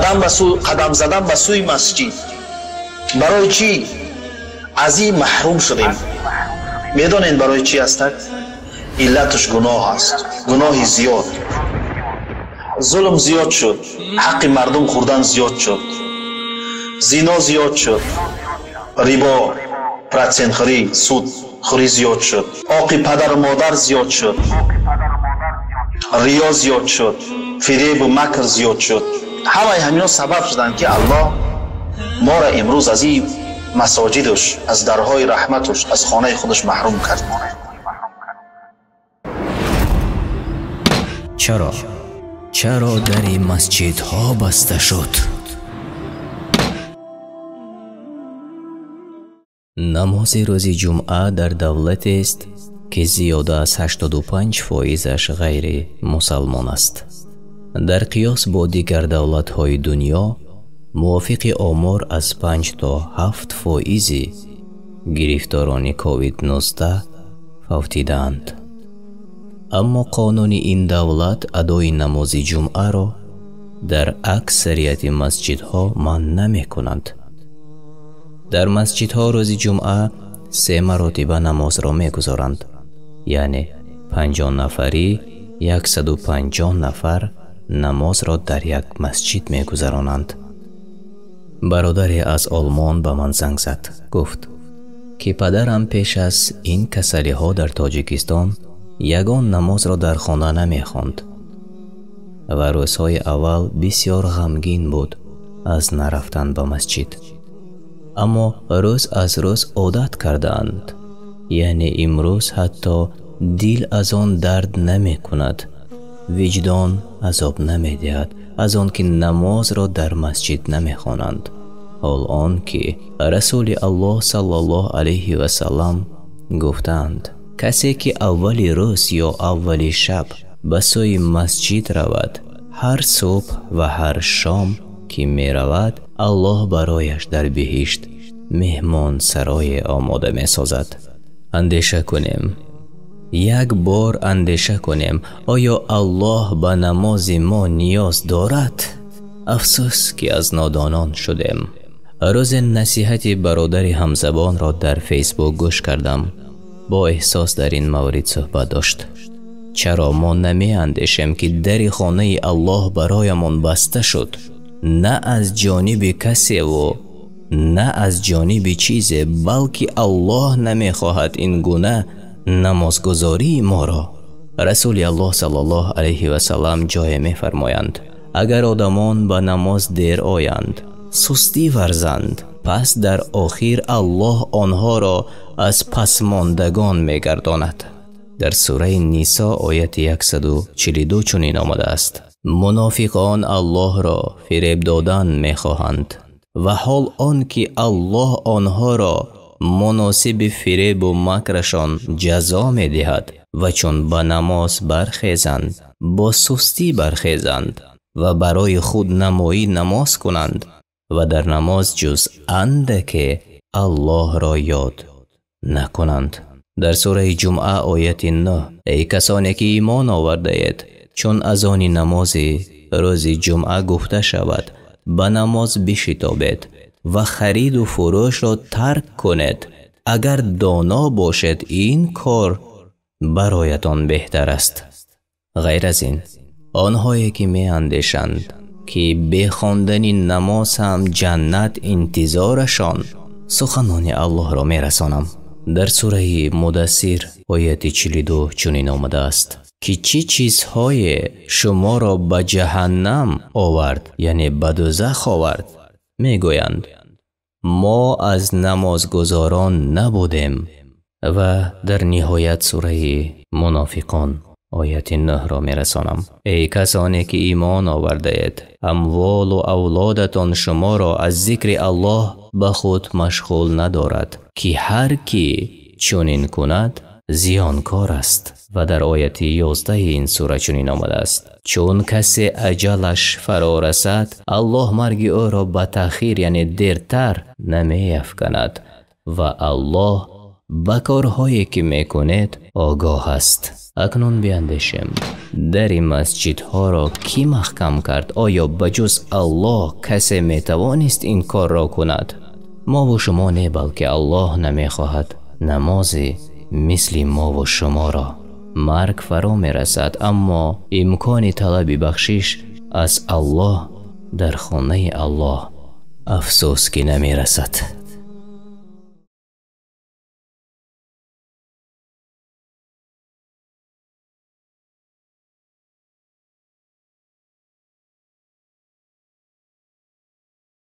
Қадам задан ба сӯи масҷид. Барои чӣ аз ин маҳрум шудем? Медонед барои чӣ ҳастак? Иллаташ гуноҳ аст, гуноҳи зиёд. Зулм зиёд шуд, ҳаққи мардум хӯрдан зиёд шуд, зино зиёд шуд, рибо, процентхӯрӣ, судхӯрӣ зиёд шуд, оқи падару модар зиёд шуд, риё зиёд шуд, фиребу макр зиёд шуд. Ҳамаи ҳамино сабаб шуданд, ки Аллоҳ моро имрӯз аз ин масоҷидаш, аз дарҳои раҳматаш, аз хонаи худаш маҳрум кард. Чаро? Чаро дари масҷидҳо баста шуд? Намози рӯзи ҷумъа дар давлатест, ки зиёда аз 85%-аш ғайри мусалмон аст. Дар қиёс бо дигар давлатҳои дунё, мувофиқи омор аз 5 то 7% гирифторони COVID-19 фавтидаанд. Аммо қонуни ин давлат адои намози ҷумъаро дар аксарияти масҷидҳо манъ намекунанд. Дар масҷидҳо рӯзи ҷумъа 3 маротиба намозро мегузоранд, яъне 50 нафарӣ 150 нафар намозро дар як масҷид мегузаронанд. Бародаре аз Олмон ба ман занг зад, гуфт, ки падарам пеш аз ин касалиҳо дар Тоҷикистон ягон намозро дар хона намехонд ва рӯзҳои аввал бисёр ғамгин буд аз нарафтан ба масҷид. Аммо рӯз аз рӯз одат кардаанд, яъне имрӯз ҳатто дил аз он дард намекунад, виҷдон азоб намедиҳад аз он ки намозро дар масҷид намехонанд. Ҳол он ки Расули Аллоҳ саллаллоҳу алайҳи васаллам гуфтаанд: касе ки аввали рӯз ё аввали шаб ба сӯи масҷид равад, ҳар субҳ ва ҳар шом ки меравад, Аллоҳ барояш дар биҳишт меҳмонсарое омода месозад. Андеша кунем, як бор андеша кунем, оё Аллоҳ ба намози мо ниёз дорад? Афсӯс, ки аз нодонон шудем. Рӯзе насиҳати бародари ҳамзабонро дар Фейсбук гӯш кардам. Бо эҳсос дар ин маврид суҳбат дошт. Чаро мо намеандешем, ки дари хонаи Аллоҳ бароямон баста шуд? На аз ҷониби касеву на аз ҷониби чизе, балки Аллоҳ намехоҳад ин гуна намозгузории моро. Расули Аллоҳ саллаллоҳу алайҳи васаллам ҷое мефармоянд: агар одамон ба намоз дер оянд, сустӣ варзанд, пас дар охир Аллоҳ онҳоро аз пасмондагон мегардонад. Дар сураи Нисо ояти 142 чунин омадааст: мунофиқон Аллоҳро фиреб додан мехоҳанд ва ҳол он ки Аллоҳ онҳоро муносиби фиребу макрашон ҷазо медиҳад ва чун ба намоз бархезанд, бо сустӣ бархезанд ва барои худнамоӣ намоз кунанд ва дар намоз ҷуз андаке Аллоҳро ёд накунанд. Дар сураи Ҷумъа ояти 9: эй касоне ки имон овардаед, чун азони намози рӯзи ҷумъа гуфта шавад, ба намоз бишитобед ва хариду фурӯшро тарк кунед. Агар доно бошед, ин кор бароятон беҳтар аст. Ғайр аз ин, онҳое ки меандешанд, ки бе хондани намоз ҳам ҷаннат интизорашон, суханони Аллоҳро мерасонам. Дар сураи Мудассир ояти 42 чунин омадааст, ки чӣ чизҳое шуморо ба ҷаҳаннам овард, яъне ба дӯзах овард? Мегӯянд: мо аз намозгузорон набудем. Ва дар ниҳоят сураи Мунофиқон ояти 9-ро мерасонам. Эй касоне ки имон овардаед, амволу авлодатон шуморо аз зикри Аллоҳ ба худ машғул надорад, ки ҳар ки чунин кунад зиёнкор аст. Ва дар ояти 11 ин сура чунин омадааст: чун касе аҷалаш фаро расад, Аллоҳ марги ӯро ба таъхир, яъне дертар намеафканад ва Аллоҳ Ба корҳое ки мекунед огоҳ аст. Акнун биандешем, дари масҷидҳоро кӣ маҳкам кард? Оё ба ҷуз Аллоҳ касе метавонист ин корро кунад? Мову шумо не, балки Аллоҳ намехоҳад намози мисли мову шуморо. Марг фаро мерасад, аммо имкони талаби бахшиш аз Аллоҳ дар хонаи Аллоҳ афсӯс ки намерасад.